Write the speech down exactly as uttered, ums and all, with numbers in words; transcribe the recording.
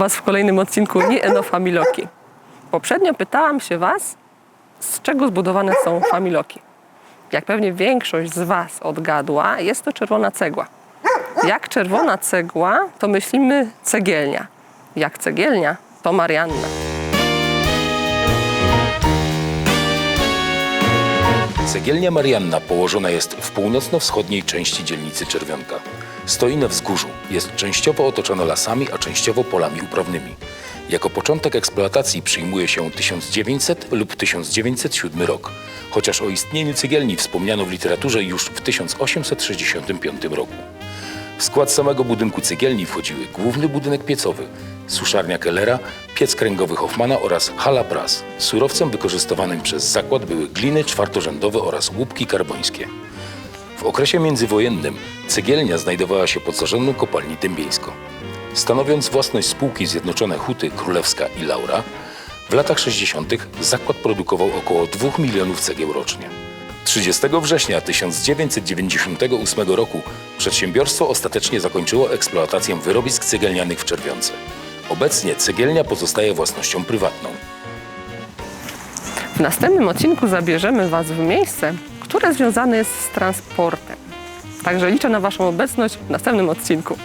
Was w kolejnym odcinku Nie eno familoki. Poprzednio pytałam się Was, z czego zbudowane są familoki. Jak pewnie większość z Was odgadła, jest to czerwona cegła. Jak czerwona cegła, to myślimy cegielnia. Jak cegielnia, to Marianna. Cegielnia Marianna położona jest w północno-wschodniej części dzielnicy Czerwionka. Stoi na wzgórzu, jest częściowo otoczona lasami, a częściowo polami uprawnymi. Jako początek eksploatacji przyjmuje się tysiąc dziewięćset lub tysiąc dziewięćset siódmy rok, chociaż o istnieniu cegielni wspomniano w literaturze już w tysiąc osiemset sześćdziesiątym piątym roku. W skład samego budynku cegielni wchodziły główny budynek piecowy, suszarnia Kellera, piec kręgowy Hoffmana oraz hala pras. Surowcem wykorzystywanym przez zakład były gliny czwartorzędowe oraz łupki karbońskie. W okresie międzywojennym cegielnia znajdowała się pod zarządem kopalni Dębieńsko. Stanowiąc własność spółki Zjednoczone Huty Królewska i Laura, w latach sześćdziesiątych zakład produkował około dwóch milionów cegieł rocznie. Trzydziestego września tysiąc dziewięćset dziewięćdziesiątego ósmego roku przedsiębiorstwo ostatecznie zakończyło eksploatację wyrobisk cegielnianych w Czerwionce. Obecnie cegielnia pozostaje własnością prywatną. W następnym odcinku zabierzemy Was w miejsce, które związane jest z transportem. Także liczę na Waszą obecność w następnym odcinku.